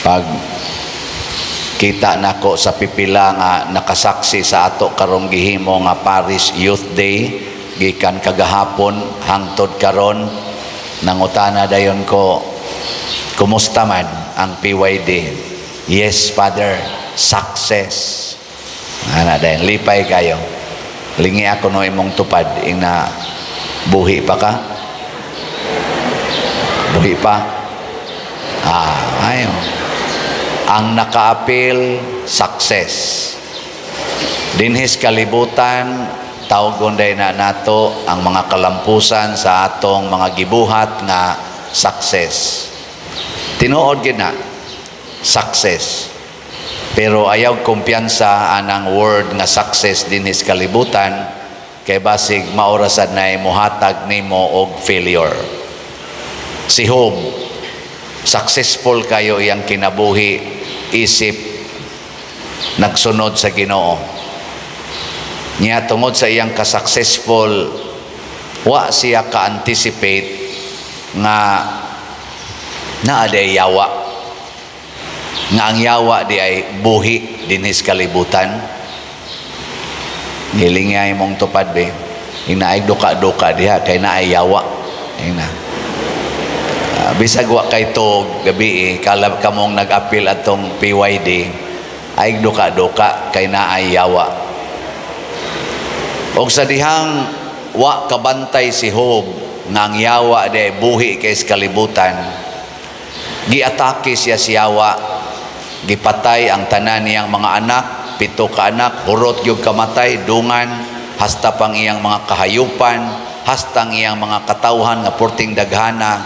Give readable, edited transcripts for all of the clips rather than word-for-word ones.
Pag kita nako sa pipila nga nakasaksi sa ato karong gihimo nga Parish Youth Day gikan kagahapon hangtod karon, nangutana dayon ko, "Kumusta man ang PYD?" "Yes, Father, success." Ana dayon, lipay kayo. Lingi ako no imong tupad ina, buhi pa ka? Buhi pa? Ah, ayo. Ang nakaapil, success. Dinhis kalibutan, tawgon day na nato ang mga kalampusan sa atong mga gibuhat nga success. Tinuod gid na success. Pero ayaw kumpiyansa anang word nga success dinhis kalibutan kay basig maorasad na muhatag nimo og failure. Si Job, successful kayo iyang kinabuhi isip nagsunod sa Ginoo. Niya tungod sa iyang ka-successful, wa siya ka-anticipate nga naa diay yawa. Nga ang yawa di ay buhi dinhis kalibutan. Nilingay mong tupad be. Inaay duka-duka diha kay naay yawa. Ina. Bisag wa kay tog gabi eh, kalab kamong nag-apil atong PYD ay duka-duka kay naay yawa. Og sa dihang wa kabantay si Job nga ang yawa di ay buhi kay sa kalibutan, giatake siya si yawa, gipatay ang tanan niyang mga anak, pito ka anak, hurot gyud kamatay, dungan, hasta pang iyang mga kahayupan, hasta ang iyang mga katawhan nga porting daghana,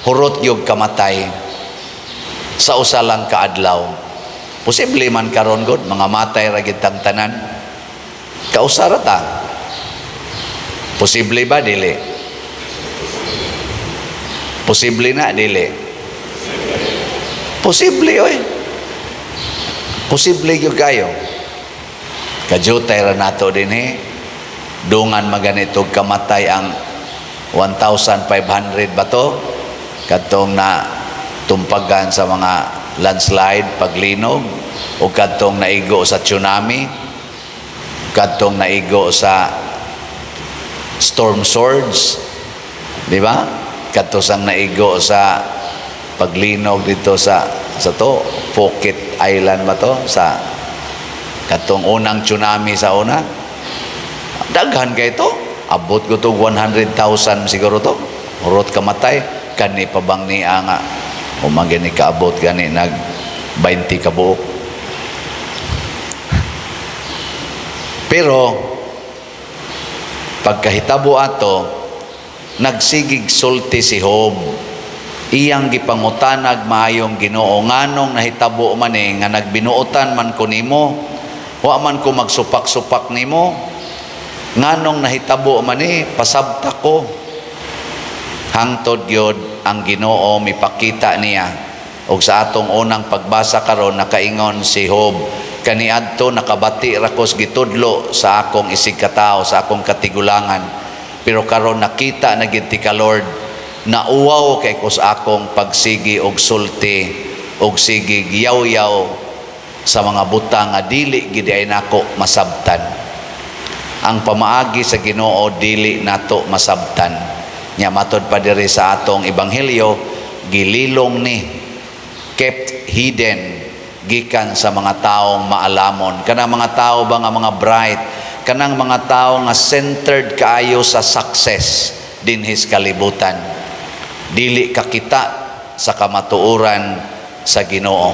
hurot gyud kamatay sa usa lang kaadlaw. Posible man karon gud, mga matay ra gid tang tanan. Kausa ra ta. Posible ba dili? Posible na dili? Posible oy. Posible gyud kayo. Kajutay ra nato dinhi. Dungan maganito kamatay ang 1,500 ba to? Kadtong na tumpagan sa mga landslide, paglinog, o kadtong naigo sa tsunami, kadtong naigo sa storm surge, di ba? Kadto sang naigo sa paglinog dito sa to, Phuket Island ba to? Sa katong unang tsunami sa una. Daghan kay to. Abot ko to 100,000 siguro to. Hurot kamatay. Kani pa bang niya nga umagani kaabot gani nag 20 ka buok. Pero pagkahitabo ato, nagsigig sulti si Job. Iyang gipangutanag maayong Ginoo, "Nganong nahitabo man eh nga nagbinuotan man ko nimo, wa man ko magsupak-supak nimo? Nganong nahitabo man eh? Pasabta ko." Hangtod gyud ang Ginoo mipakita niya. Og sa atong unang pagbasa karon, nakaingon si Job, "Kaniadto nakabati ra ko sa gitudlo sa akong isig katawo, sa akong katigulangan, pero karon nakita na gid ti ka, Lord. Nauwaw kay ko sa akong pagsigi og sulti og sige giyaw-yaw sa mga butang nga dili gid ay nako masabtan." Ang pamaagi sa Ginoo dili nato masabtan. Nya matod pa diri sa atong ebanghelyo, gililong ni, kept hidden gikan sa mga taong maalamon, kanang mga tao ba nga mga bright, kanang mga tao nga centered kaayo sa success dinhis kalibutan, dili kakita sa kamatuoran sa Ginoo.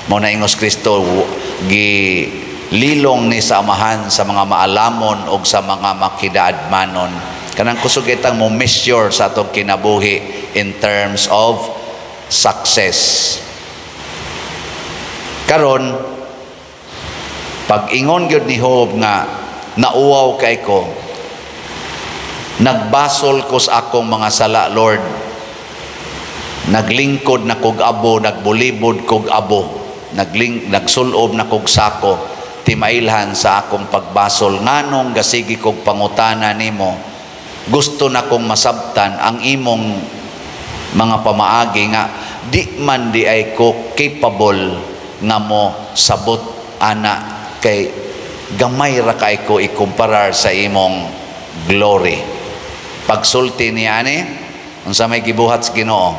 Mo na ingos Kristo, gi lilong ni sa Amahan sa mga maalamon og sa mga makidaadmanon, kanang kusog itang mo measure sa atong kinabuhi in terms of success. Karon, pag ingon gyud ni Job nga nauwaw kay ko, nagbasol ko sa akong mga sala, Lord, naglingkod na kog abo, nagbulibod kog abo, nagsulob na kog sako, timailhan sa akong pagbasol. Nganong gasigi kog pangutana nimo? Gusto na kong masabtan ang imong mga pamaagi nga Di man diay ko capable nga mo sabot ana kay gamay ra kay ko ikumparar sa imong glory. Pagsulti niya ani, unsa may gibuhat sa Ginoo?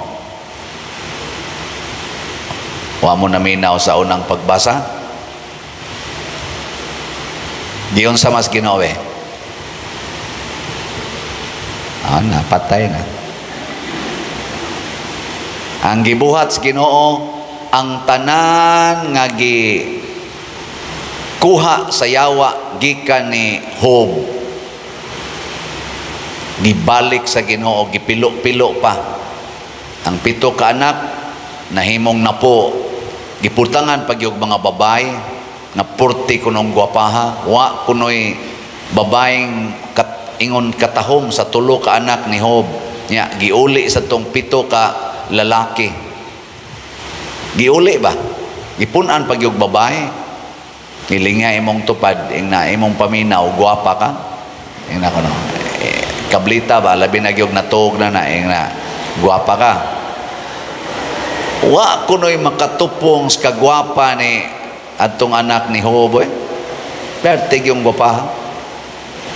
Wa mo naminaw sa unang pagbasa? Giunsa mas Ginoo eh? Ah, napatay na. Ang gibuhat sa Ginoo, ang tanan nga gi kuha sa yawa gikan ni Job, gibalik sa Ginoo, gipilo-pilo pa. Ang pito ka anak nahimong napo, giputangan pag yung mga babae nga purti kunong gwapaha. Wa kunoy babaeng ingon katahom sa tulo ka anak ni Job. Nya giuli sa tong pito ka lalaki, giuli ba, gipun-an pag yung babae. Nilinga imong tupad ing na imong paminaw, gwapa ka ing na kuno eh, kablita ba, labi na gyud natuog na na ing na gwapa ka. Wa kunoy makatupong sa kagwapa ni adtong anak ni Job eh. Pertig yung gwapa.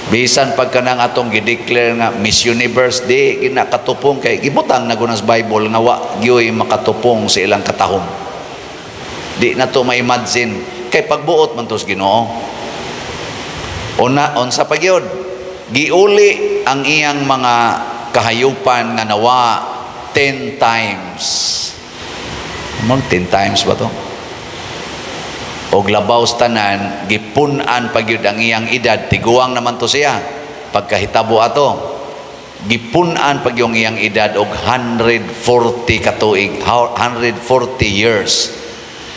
Bisan pagka nang atong gideclare nga Miss Universe, di ginakatupong kay gibutang na gunas Bible nga wa gyoy makatupong sa ilang katahom. Di na to ma-imagine kay pagbuot man to sa Ginoo. Una, unsa pa gyud? Giuli ang iyang mga kahayupan nga nawa 10 times. Mag 10 times ba to? Og labaw sa tanan, gipun-an pa gyud ang iyang edad, tiguang naman to siya. Pagkahitabo ato, gipun-an pag yung iyang edad og 140 katuig, 140 years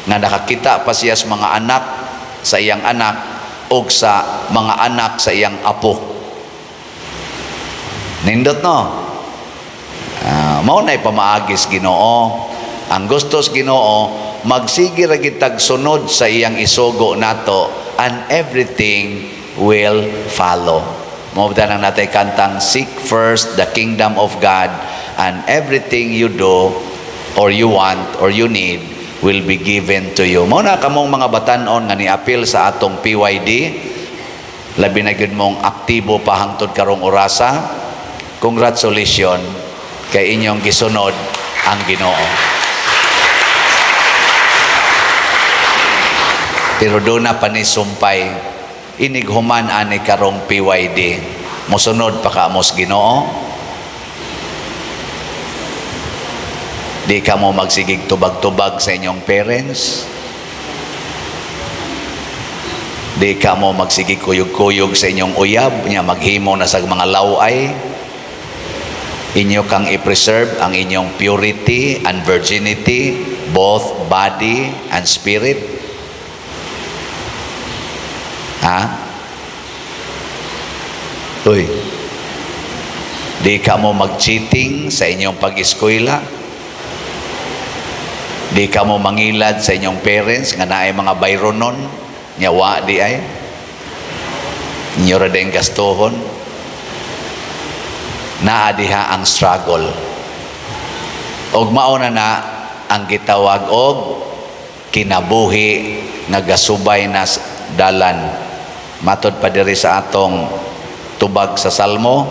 nga nakakita pa siya sa mga anak sa iyang anak og sa mga anak sa iyang apo. Nindot, no? Ah, mao na'y pamaagis Ginoo. Ang gustos Ginoo, magsige ra gyud tag sunod sa iyang isugo nato and everything will follow. Mao ba nang natay kantang "Seek first the kingdom of God and everything you do or you want or you need will be given to you." Mao na kamong mga batanon nga niapil sa atong PYD, labi na gyud mong aktibo pa hangtod karong orasa. Congratulations kay inyong gisunod ang Ginoo. Pero doon na pa ni sumpay, inighuman ani karong PYD. Mosunod pa ka mos Ginoo? Di ka mo magsigig tubag-tubag sa inyong parents? Di ka mo magsigig kuyog-kuyog sa inyong uyab, nya maghimo na sa mga laway? Inyo kang i-preserve ang inyong purity and virginity, both body and spirit. Ha? Uy. Di ka mo mag-cheating sa inyong pag-eskwela? Di ka mo mangilad sa inyong parents nga naay mga bayronon? Nya wa di ay? Inyo ra din gastuhon? Naa diha ang struggle. Og mao na na ang gitawag og kinabuhi nga gasubay na dalan. Matod pa diri sa atong tubag sa Salmo,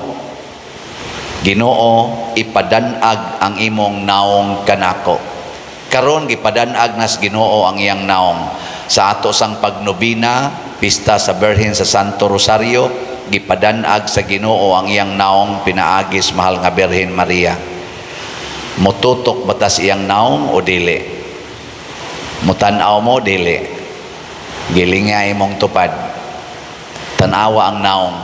"Ginoo, ipadanag ang imong naong kanako." Karon gipadanag nas Ginoo ang iyang naong sa ato sang pagnobina, pista sa Birhen sa Santo Rosario. Gipadanag sa Ginoo ang iyang naong pinaagis mahal nga Birhen Maria. Mututok batas iyang naong o dili? Mutan-aw mo, dili? Gilinga imong tupad, tan-awa ang naong,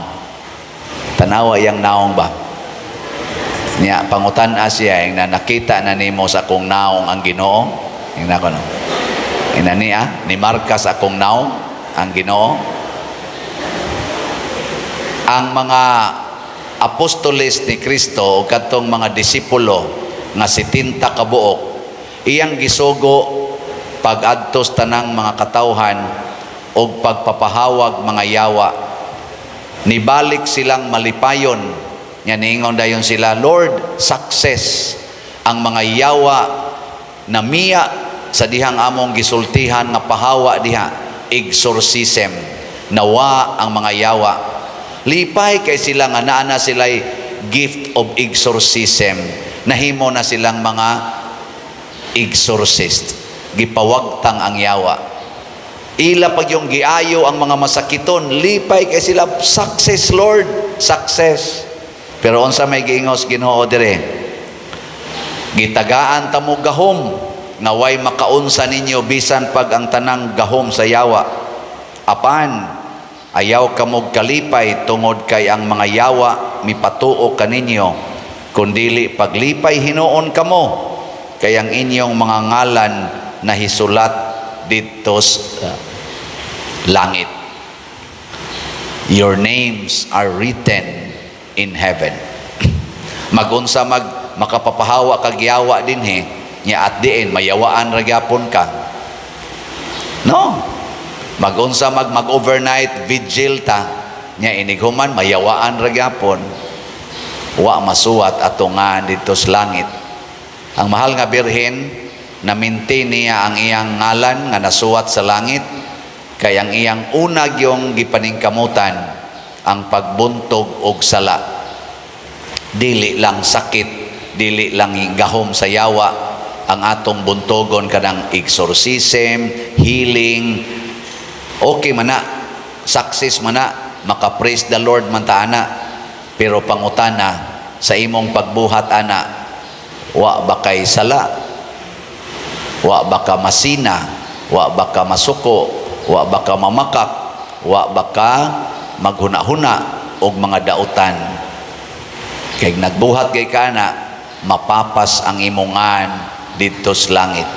tanawa iyang naong ba. Niya pangutan-a siya ing na, "Nakita na nimo sa akong naong ang Ginoo?" Ingna ko, no, ina niya ni marka sa akong naong ang Ginoo. Ang mga apostoles ni Kristo o katong mga disipulo nga 70 ka buok, iyang gisugo pag-adtos tanang mga katawhan og pagpapahawag mga yawa. Nibalik silang malipayon. Nya niingon dayon sila, "Lord, success ang mga yawa." Namiya sa dihang among gisultihan nga pahawa diha, exorcism, nawa ang mga yawa. Lipay kay sila nga naa na sila'y gift of exorcism. Nahimo na silang mga exorcist, gipawagtang ang yawa. Ila pag yung giayo ang mga masakiton, lipay kay sila, "Success, Lord, success." Pero unsa may giingos Ginoo dire? Gitagaan ta mo gahom nga way makaunsa ninyo bisan pag ang tanang gahom sa yawa. Apan ayaw kamog kalipay tungod kay ang mga yawa mipatuo kaninyo, kundili paglipay hinuon kamo kay ang inyong mga ngalan nahisulat didto sa langit. Your names are written in heaven. Magunsa mag makapapahawa kag yawa dinhi nya, at the end mayawaan ra gyapon ka. No? Magunsa mag mag-overnight vigil ta nya, inighuman mayawaan ra gyapon. Wa masuwat ato nga didto sa langit. Ang mahal nga Birhen, na-maintain niya ang iyang ngalan nga nasuwat sa langit kay ang iyang unag yung gipaningkamutan ang pagbuntog og sala. Dili lang sakit, dili lang gahom sa yawa ang atong buntogon. Kanang exorcism, healing, okay man na, success man na, maka-praise the Lord man ta ana. Pero pangutana, sa imong pagbuhat ana, wa ba kay sala? Wa ba ka masina? Wa ba ka masuko? Wa ba ka mamakak? Wa ba ka maghuna-huna og mga dautan? Kay nagbuhat kay kana, mapapas ang imongan didto sa langit.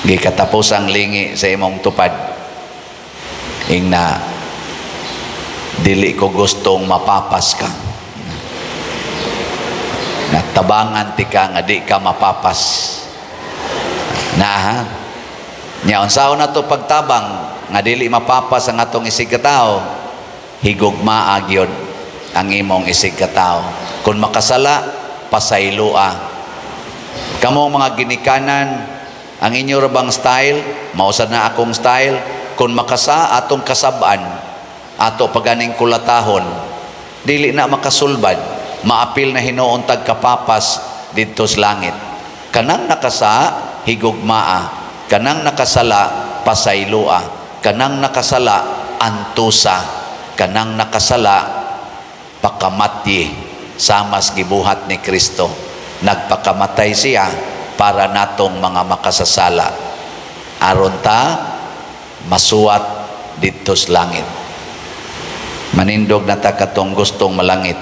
Gikatapos ang lingi sa imong tupad. Ingna, dili ko gustong mapapas ka. Natabangan ti ka nga di ka mapapas. Na ha? Nya unsaon na to pagtabang nga dili mapapas ang atong isig katao? Higugmaa gyud ang imong isig katao. Kung makasala, pasayloa. Kamong mga ginikanan, ang inyo ra bang style, mao sad na akong style, kung makasa atong kasab-an, ato paganing kulatahon, dili na makasulbad, maapil na hinuon tag kapapas didto sa langit. Kanang nakasa, higugmaa. Kanang nakasala, pasayloa. Kanang nakasala, antusa. Kanang nakasala, pakamatyi. Samas gibuhat ni Kristo. Nagpakamatay siya para natong mga makasasala. Aron ta masuwat didto sa langit. Manindog na ta katong gustong malangit.